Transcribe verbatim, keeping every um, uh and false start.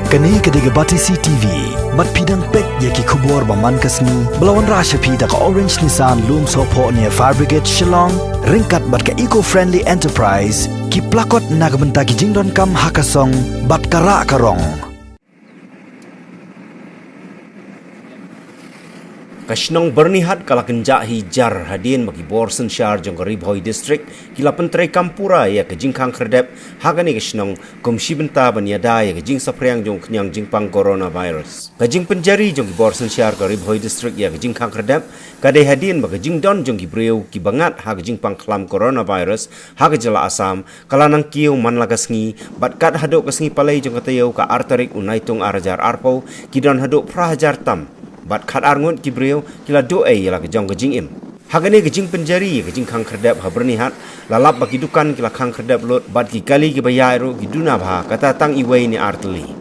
Kane ka dei ka Batesi TV, bad phi dang peit ïa ki khubor ba man ka sngi, ba la wanrah sha phi da ka Orange Nissan Lumsohphoh near Fire Brigade Shillong, ryngkat bad ka Eco Friendly Enterprise, ki plakot na ka bynta ki jingdonkam ha ka song, bad ka rah ka rong. Ka shnong Byrnihat ka la kynjah hi jar hadien ba ki bor synshar jong ka Ri Bhoi District ki la pyntreikam pura ïa ka jingkhang khyrdep ha kane ka shnong kum shi bynta ban ïada ïa ka jingsaphriang jong u khñiang jingpang coronavirus. Ka jingpynjari jong ki bor synshar ka Ri Bhoi District ïa ka jingkhang khyrdep ka dei hadien ba ka jingdon jong ki briew kiba ngat ha ka jingpang khlam coronavirus ha ka jylla Assam ka la nang kiew man la ka sngi, bad kat haduh ka sngi Palei jong ka taïew ka ar tarik u Naitung ar hajar arphew, ki don haduh phra hajar tam, bad khatar ngut ki briew ki la duh ei ïa la ka jong ka jingim. Ha kane ka jingpynjari ïa ka jingkhang khyrdep ha Byrnihat, la lap ba ki dukan ki la khang khyrdep lut, bad ki kali kiba ïaid ruh ki duna bha, kata tang iwei ne ar tylli.